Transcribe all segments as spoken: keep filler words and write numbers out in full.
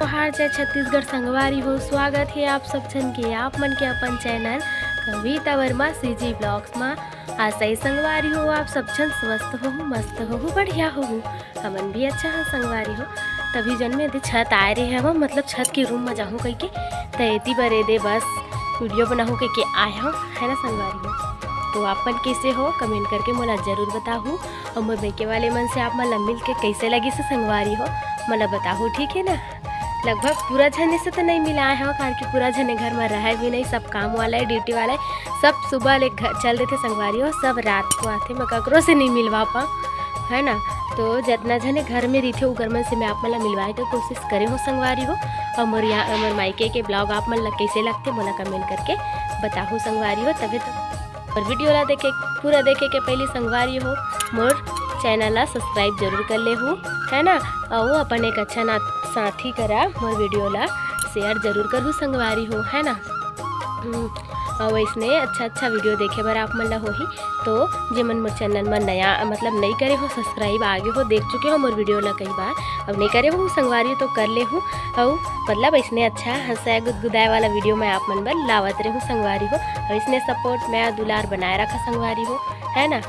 जोहार जय छत्तीसगढ़ संगवारी हो, स्वागत हे आप सब झन के, आप मन के अपन चैनल कविता वर्मा सीजी ब्लॉग्स मा। आशा हे संगवारी हो, आप सब झन स्वस्थ होहू, मस्त होहू, बढ़िया होहू। हमन भी अच्छा हे संगवारी हो। तभी जन में एदे छत आए रहे हवं, मतलब छत के रूम में जाहूं कहिके, त एती बर एदे बस वीडियो बनाहूं कहिके आए हवं, है ना संगवारी हो। तो आप मन कैसे हो, कमेंट करके मोला जरूर बताहू। अउ मोर मइके वाले मन से आप मन ला मिल के कैसे लगिस हे संगवारी हो, मोला बताहू, ठीक है ना। लगभग पूरा झने से तो नहीं मिलाए हव, काबर कि पूरा झने घर में रहे भी नहीं, सब काम वाला है, ड्यूटी वाला है, सब सुबह ले घर चल देथे संगवारी हो, सब रात को आथे, मैं ककरो से नहीं मिलवा पाऊँ, है ना। तो जितना झने घर में रहिथे, उकर मन से मैं आप मन ला मिलवाए के कोशिश करे हूँ संगवारी हो। और मोर यहाँ, मोर मायके के ब्लॉग आप मन ला कैसे लगथे, मोला कमेंट करके बताहू संगवारी हो। तभी तो और वीडियो ला देखे, पूरा देखे के पहली संगवारी हो, मोर चैनल ला सब्सक्राइब जरूर कर लेहू, है ना। और अपन एक अच्छा ना, साथी करा मोर वीडियो ला शेयर जरूर करहू संगवारी हो, है ना। हम्म, और इसने अच्छा अच्छा वीडियो देखे बर आप मन ला होही। तो जे मन मोर चैनल में नया, मतलब नहीं करे हो सब्सक्राइब, आगे हो देख चुके हो मोर वीडियो ला कई बार, अब नहीं करे हो संगवारी तो कर लेहू। और मतलब इसने अच्छा हंसाए गुदगुदाए वाला वीडियो मैं आप मन बर लावत रहूँ संगवारी हो। और इसने सपोर्ट, मया दुलार बनाए रखा संगवारी हो, है ना।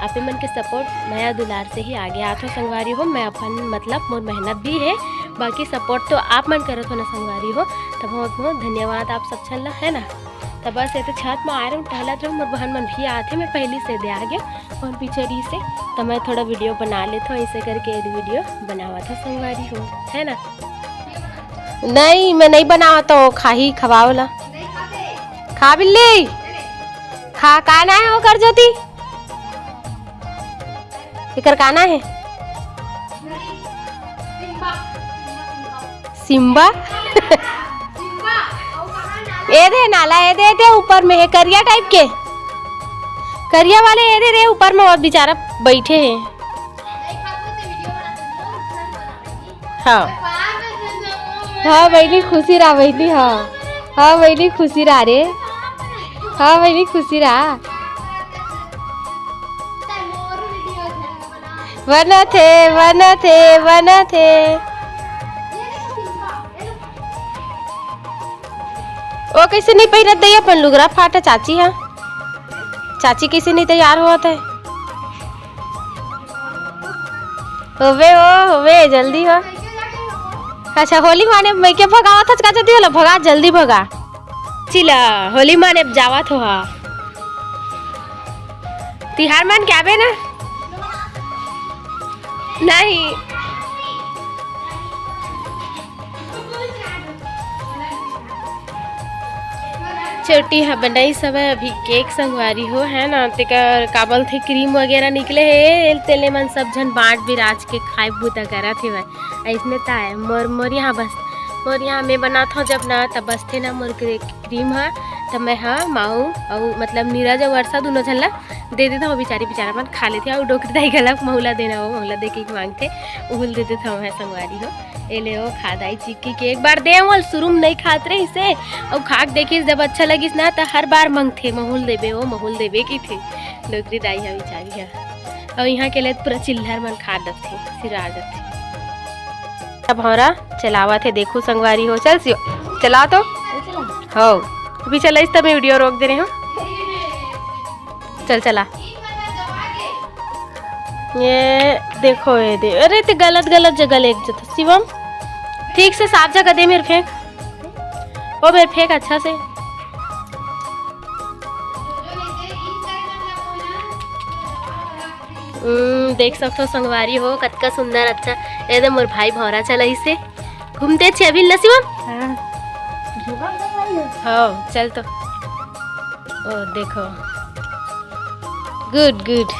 आप मन के सपोर्ट, मया दुलार से ही आगे आत हो संगवारी हो। मैं अपन मतलब मोर मेहनत भी है, बाकी सपोर्ट तो आप मन करत हो ना संगवारी हो, तो बहुत बहुत धन्यवाद आप सब झन ला, है ना। तो बस ये तो छत में आ रहे हूँ, टहलत रहूँ, मोर बहन मन भी आथे, मैं पहली से दे आ गया और पीछे रही से, तो मैं थोड़ा वीडियो बना लेता हूँ, ऐसे करके ये वीडियो बनावत हो संगवारी हो, है ना। नहीं, मैं नहीं बनावत हूँ, खाही खवाओ ला। खा बिल्ली, खा। का ना है ओकर ज्योति, एकर का ना है? सिम्बा। ए दे नाला, ए दे, ए दे ऊपर में है, करिया टाइप के, करिया वाले, ए दे रे ऊपर में, वो बेचारा बैठे हैं। हाँ। हाँ बहिनी, खुशी रहा बहिनी। हाँ, हाँ बहिनी, खुशी रहा रे। हाँ बहिनी, खुशी रहा। बनत हे, बनत हे, बनत हे। ओ कैसे नहीं पहिरत दई अपन लुगरा फाटा चाची हा? चाची कैसे नहीं तैयार होवत हे? होवे ओ, होवे, जल्दी हो। अच्छा, होली माने मइके भगावत हस का जल्दी होला? भगा, जल्दी भगा। चिला, होली माने जावत हो हा। तिहार मन के आबे ना? नहीं। चोटी ह बनाई सब अभी केक संगवारी हो, है ना, तेकर का बोलथे, क्रीम वगैरह निकले हे, तेले मन सब झन बांट बिराज के खाए बूता करत हेवय। अइसने ताय मोर, मोर यहाँ बस, मोर यहाँ मैं बनात हव जब ना, तब बसथे ना मोर क्रे-, क्रीम ह, तब मैं ह माऊ अउ मतलब नीरज अउ वर्षा दुनों झन ला दे देथव, बिचारी बिचारा मन खा लेथे। अउ डोकरी दाई घलक महू ला देना हो, महू ला दे के मांगथे, उहू ल दे देथव मैं संगवारी हो। ए ले ओ खा दाई चिक्की के, एक बार दे, वो शुरू में नहीं खात रहिसे, अउ खा के देखिस जब अच्छा लगिस ना, त हर बार मांगथे, महू ल देबे ओ, महू ल देबे कहिथे डोकरी दाई ह बिचारी ह। अउ यहाँ के ले पूरा चिल्हर मन खा डरथे, सिरा डरथे। अब भौरा चलावत हे, देखू संगवारी हो, चल सियो, चला तो। हो, अभी चलाइस त मैं वीडियो रोक दे रहे हूँ। चल चला। ये देखो, ये दे, अरे ते गलत गलत जगह ले जत शिवम, ठीक से साफ जगह दे मेर फेंक, ओ मेर फेंक अच्छा से। हम्म, देख सकथो संगवारी हो, कतका सुंदर अच्छा। ए दे मोर भाई भौरा चलाइसे। घूमते छे अभी न शिवम? हाँ। हाँ, चल तो। ओ, देखो। Good, good।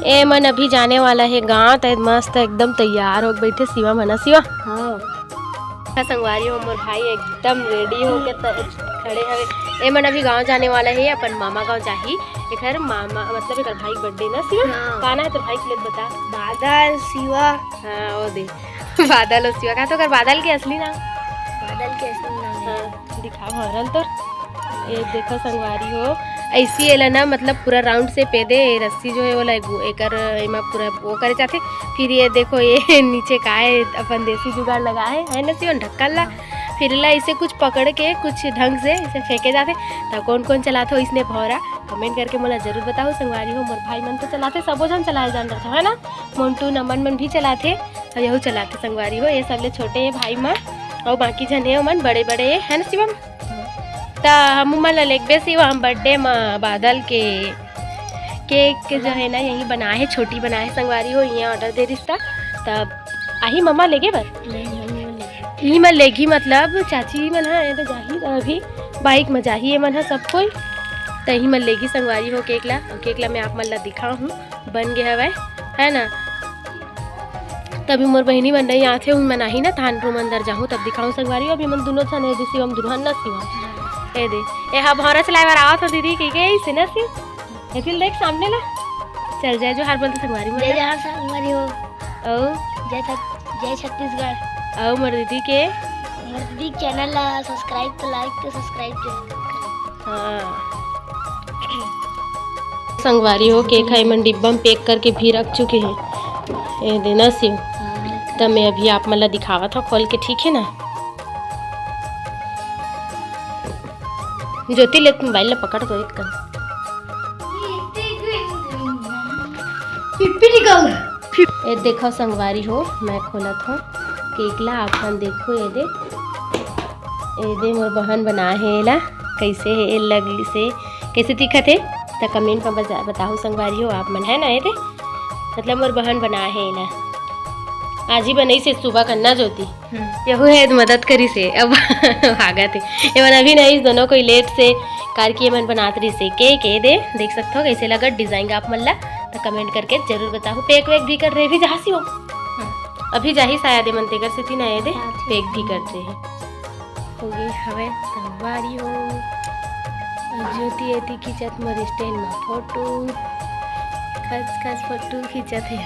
ए मन अभी जाने वाला हे गांव, त मस्त एकदम तैयार हो बैठे शिवम, है ना शिवम? हाँ। संगवारी हो, मोर भाई एकदम ready होके त-, खड़े हवे। ए मन अभी गांव जाने वाला हे, अपन मामा गांव जाही। एकर मामा, मतलब एकर भाई birthday ना शिवम? हाँ। का ना हे तोर भाई के, ले बता। बादल, शिवा। हाँ, ओ दे। बादल अउ शिवा, का तो कर बादल के असली नाम? बादल के असली नाम हे। हाँ, दिखा भरल तोर। ये देखो संगवारी हो, ऐसी एला ना, मतलब, पूरा राउंड से पेदे, ये रस्सी जो है, वो ला गु-, एकर, एमा पूरा वो करे जाथे। फिर ये देखो, ये नीचे का है, अपन देसी जुगाड़ लगा है, है ना शिवम, ढक्कन ला। फिर ला इसे कुछ पकड़ के, कुछ ढंग से इसे फेंके जाथे। त कौन कौन चलाथो इसने भौरा, कमेंट करके मोला जरूर बताओ संगवारी हो। मोर भाई मन तो चलाथे, सबो झन चलाए जान रथे, है ना? मोंटू नमन मन भी चलाथे, अउ यहू चलाथे संगवारी हो। ये सबले छोटे हे भाई मन, अउ बाकी झन हे ओमन बड़े बड़े हे, है ना शिवम? त हमू मन ल लेगबे शिवम बर्थडे म बादल के केक जो है ना, यही बनाए हे, छोटी बनाए हे संगवारी हो, ये ऑर्डर दे रिस त। तब आही मम्मा लेगे बर? नहीं, हम नहीं लेंगे। इही मन लेगी, मतलब चाची मन ह, ये तो जाही अभी बाइक म जाही, ये मन ह सब कोई। त इही मन लेगी संगवारी हो केक ला। अउ केक ला मैं आप मन ला दिखाहूँ, बन गे हवय, है ना? तभी मोर बहिनी मन नहीं आथे, उही मन आही ना, थान रूम अंदर जाहूँ, तब दिखाहूँ संगवारी हो। अभी मन दुनों झन हे, जे शिवम दुल्हन ना शिवम। ए दे, ए हा भौरा चलाए बर आवत हो दीदी, कहिके अइसे ना शिव। ए फिर देख सामने ला, चल जय जोहार बोल तो संगवारी मन जय ला। जोहार संगवारी हो। अउ जय छत-, जय छत्तीसगढ़। अउ मोर दीदी के, मोर दीदी के चैनल ला सब्सक्राइब तो, लाइक तो सब्सक्राइब जरूर करें। हाँ। संगवारी हो, केक ह एमन डिब्बा में पैक करके भी रख चुके हैं। ए देना शिव। हाँ। त मैं अभी आप मन ला दिखावत हूँ खोल के, ठीक है ना? ज्योति ले मोबाइल ला पकड़ तो एक कन। पिप्पी निकाल। ए देखो संगवारी हो, मैं खोलत हूँ केक ला, आप मन देखो, ये दे, ये दे मोर बहन बनाए हे एला, कैसे हे, ए लगली से, कैसे दिखत हे, त कमेंट में बता-, बताहू संगवारी हो आप मन, है ना, ये दे, मतलब मोर बहन बनाए हे एला, आज ही बनई से सुबह कन्ना ज्योति। हम्म। यहू हे मदद करिस हे, अब भागत हे। एमन अभी नहीं, दोनों कोई लेट से करके एमन बनात रहिस हे। केक ए दे, देख सकत हो कैसे लगत डिजाइन आप मन ला, त कमेंट करके जरूर बताहू। पैक वैक भी कर रहे, भी जहाँ सी हो। हम्म। अभी जाही शायद एमन तेकर सेती ना ए दे, हाँ, ठीक पैक भी है। कर रहे। हो गे हवे संगवारी हो। अउ ज्योति एती खींचत मोर स्टैंड म फोटो, खस खस फोटो खींचत हे।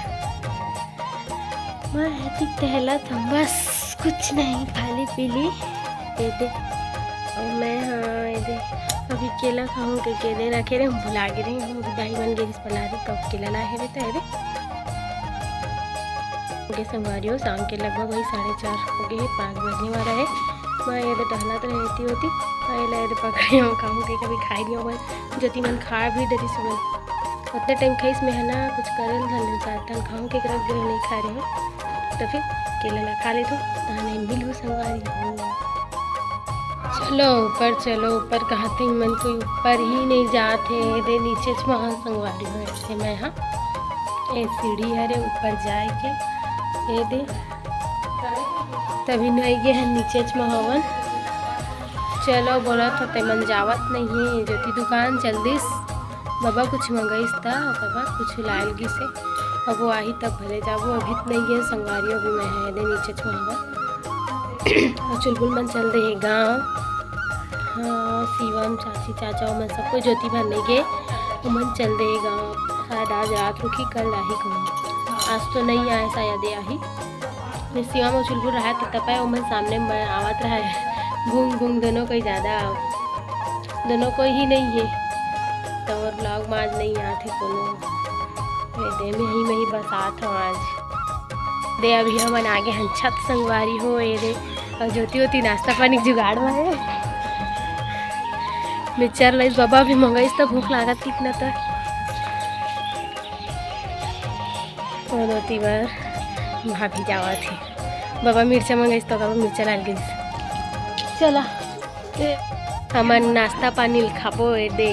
मैं एती टहलत हूँ, बस कुछ नहीं, खाली पीली। ये दे, अउ मैं, हाँ, ये दे, अभी केला खाहूँ के केले रखे रहे, भुला गे रहे, हम दाई मन गे रिस पलारी, तब केला लाए रहे, तो ये दे। ओके संगवारी हो, शाम के लगभग वही साढ़े चार हो गए हैं, पाँच बजने वाला है। मैं ये दे टहलत रहती होती, मैं ये ले पकड़े हूँ, खाऊँ के कभी खाई नहीं हो, ज्योति मन खा भी डरिस मन। उतने टाइम खाइस में है ना, कुछ करे ल धन चार टन खाऊं के रख दे, नहीं खा रहे हो तो फिर केला ला खा ले तो ताने मिलू संगवारी हो। चलो ऊपर, चलो ऊपर, कहा थे मन कोई ऊपर ही नहीं जात हे, दे नीचे च महा संगवारी हो। ऐसे मैं हाँ, ए सीढ़ी हरे ऊपर जाए के, ये दे तभी नहीं गे है नीचे च महावन। चलो बोलत होते मन जावत नहीं है, ज्योति दुकान चल दिस। बाबा कुछ मंगाइस त ओकर बाद कुछ लायल गिस हे। अब वो आही तब भले जाबो, अभी त नहीं गे संगवारी, अभी मैं है दे नीचे छुआवा। और चुलबुल मन चल दे हे गाँव। हाँ, शिवम, चाची, चाचा, ओमन सब कोई ज्योति भर नहीं गे, ओमन चल दे हे गाँव। शायद आज रात रुकी, कल आही कहूँ। आज तो नहीं आए, शायद ये आही। मैं शिवम और चुलबुल रहा त तपय ओमन सामने में आवत रहा है। घूम घूम दोनों कोई ज़्यादा दोनों कोई ही नहीं है, तो और vlog में आज नहीं आते कोनो। ये दे, मैं ही, मैं ही बस आत हूँ आज। दे, अभी हमन आगे हन छत संगवारी हो, ये दे, और ज्योति होती नाश्ता पानी के जुगाड़ में है। मिक्सचर लाइस बाबा, अभी मंगाइस तो भूख लागत कितना तो। और होती बार भाभी जावत है, बाबा मिर्चा मंगाइस तो बाबा मिर्चा डाल गई। चला। हमन नाश्ता पानी ल खाबो, ए दे।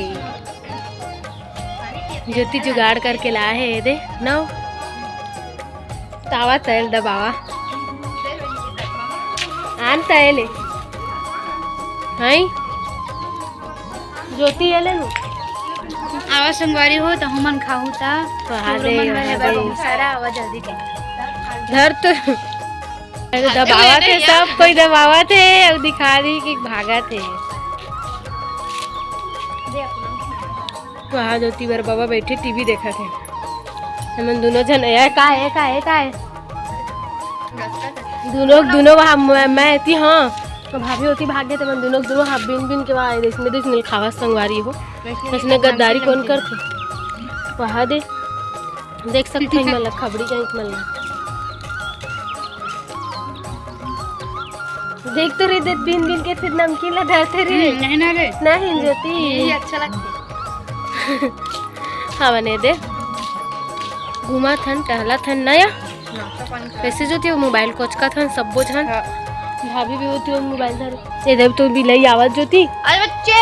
ज्योति जुगाड़ करके ला हे, ए दे। नौ। तावा तैल दबावा। आन तैले। हाय। ज्योति, ये ले नु। आवा संगवारी हो, त हमन खाहू ता। तो हा दे, मन में हा है दे। बहुत सारा आवा जल्दी कर। धर तो। अरे दबावत हे, सब कोई दबावत हे, अब दिखा रही कि भागत हे। वहाँ ज्योति बर बाबा बैठे टीवी देखत हे। हमन दोनों झन, ए, का हे, का हे, का हे? दोनों, दोनों वहाँ, मैं, मैं एती, हाँ, तो भाभी ओती भाग गे, त मन दुनों के दुनों हाथ बीन बीन के वहाँ आए, इसने देख मिल खावा संगवारी हो। इसने गद्दारी कौन करथे? वहाँ दे, देख सकथो, इमन ला खबड़ी कहीं इमन ला। देख तो रे, दे बीन बीन के फिर नमकीन ला धरथे रे। हम्म, नहीं ना रे। नहीं ज्योति। यही अच्छा लगथे। हाँ, बने दे। घूमत हन, टहलत हन, ना या? नाश्ता पानी खा। वैसे ज्योति, वो मोबाइल कोचकत हन, सब्बो झन। हाँ। भाभी भी होती, वो मोबाइल धर। ये देख तो बिलाई आवत ज्योति। अरे बच्चे।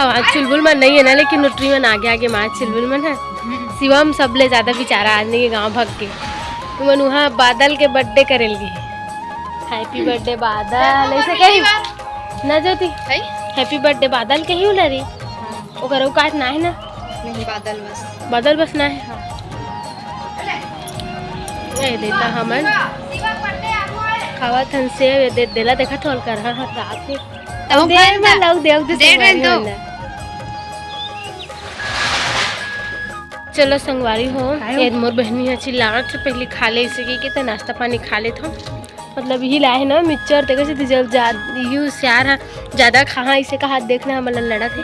अब आज चुलबुल मन नहीं है ना, लेकिन नोटरी मन आगे आगे माँ चुलबुल मन है। हम्म। शिवम सबले ज्यादा बेचारा आज नहीं गाँव भाग के। तुमन वहाँ बादल के बर्थडे करेल गे। Happy birthday बादल, ऐसे कही। ना ज्योति, है? Happy birthday बादल कही ना रे। हाँ। ओकर औकात ना है ना। नहीं, बादल बस। बादल बस ना है। हाँ। ए, देता हमन। खावत हन सेव, ए, दे, देला देखा थोल कर, हाँ, हाँ, रात के। तब अब देर खाए में ना। लग दे, अब दे दे संगवारी दो। वाला। चलो संगवारी हो, खायो। ये मोर बहनी ह चिल्लात हे, पहले खा ले इसे की, की त नाश्ता पानी खा लेत हो। मतलब यही लाए है ना मिक्सचर, तेकर से जब जा, यू सियार ह ज्यादा खा, इसे कहा देखना हमन ला लड़त हे।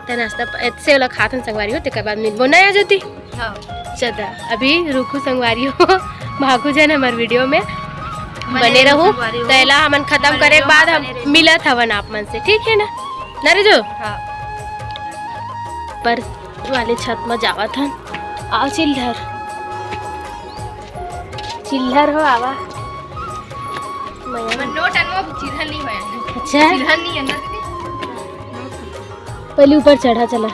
त नाश्ता प-, ऐसे वाला खात हन संगवारी हो, तेकर बाद मिलबो ना आ ज्योति। हाँ। चल, अभी रुकू संगवारी हो, भागू जान हमर वीडियो में बने बने रहू रहू। संगवारी हो। त एला हमन खतम हमर करे के वीडियो बाद में हम बने रहू। मिलत हवन आप मन से, ठीक है ना? ना रे जो? हाँ। पर वाले छत में जावत हन। आओ चिल्हर, चिल्हर हो आवा। मया। मन नोट अनवा चिल्हर नहीं होया है। अच्छा। चिल्हर नहीं है ना दीदी। पहले ऊपर चढ़ा चला।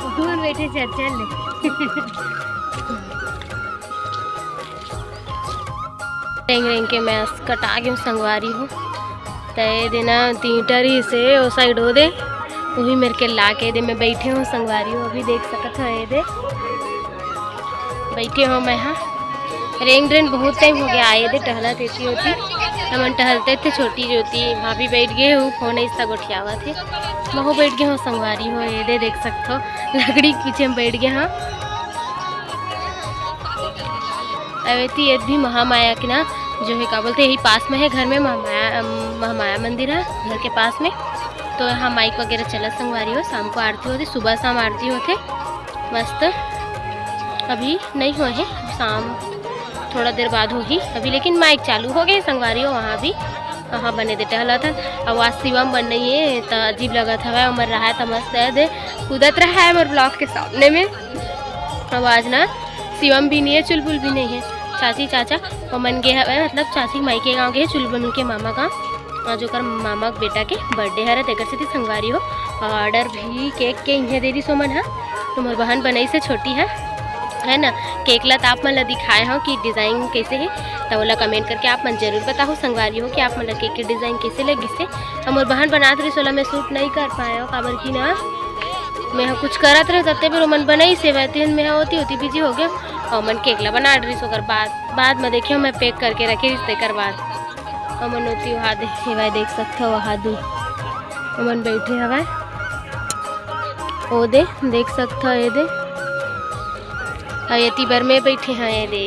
ऊपर बैठे चल चल ले। रेंग रेंग के मैं कटा गई हूँ संगवारी हो। त ए दे ना तींटा रहिस हे ओ साइड ओ दे, उही मेर के ला के ए दे मैं बैठे हूँ संगवारी हो। अभी देख सकत हो ए दे बैठे हो मैं हा। रेंग रेंग बहुत टाइम हो गया आए दे टहलत एती ओती। हमन टहलते थे छोटी ज्योति, भाभी बैठ गए हो, फोन ऐसा गोठियावत हे। महू बैठ गए हो संगवारी हो, ए दे देख सकत हो लकड़ी के पीछे हम बैठ गए हाँ। अवेती एत भी महामाया के ना, जो है का बोलते, यही पास में है घर में महामाया, अम, महामाया मंदिर है घर के पास में। तो यहाँ माइक वगैरह चलत संगवारी हो, शाम को आरती होती, सुबह शाम आरती होते। मस्त अभी नहीं हुए हैं, शाम थोड़ा देर बाद होही अभी, लेकिन माइक चालू हो गए संगवारी हो। वहाँ भी, वहाँ बने दे टहलत हन। अब आज शिवम बन नहीं है तो अजीब लगत हवय, उमर रहा है तो मस्त है दे कूदत रहा है मोर ब्लॉग के सामने में। अब आज ना शिवम भी नहीं है, चुलबुल भी नहीं है। चाची चाचा ओमन गे हवय, मतलब चाची माई के गाँव गे, चुलबुल के मामा गाँव। आज ओकर मामा के बेटा के बर्थडे हरे, तेकर सेती संगवारी हो। ऑर्डर भी केक के इहे दे दिस ओमन ह। तो मोर बहन बनाइस हे छोटी ह, है ना। केक ला त आप मन ला दिखाए हव कि डिजाइन कैसे हे, त ओला कमेंट करके आप मन जरूर बताहू संगवारी हो कि आप मन ला केक के डिजाइन कैसे लगिस हे। अब मोर बहन बनात रहिस, ओला मैं शूट नहीं कर पाए हव, काबर कि ना मैं ह कुछ करत रहे, तत्ते बेर ओमन बनाइस हे, वैसे मैं ह ओती ओती बिजी हो गए। और ओमन केक ला बना डरिस, ओकर बाद, बाद में देखे मैं पैक करके रखे रहिस, तेकर बाद ओमन ओती वहाँ दे, हेवय देख सकथव, वहाँ दू ओमन बैठे हवय। ओ दे, देख सकथव, ए दे। अउ एती बर मैं बैठे हव, ए दे।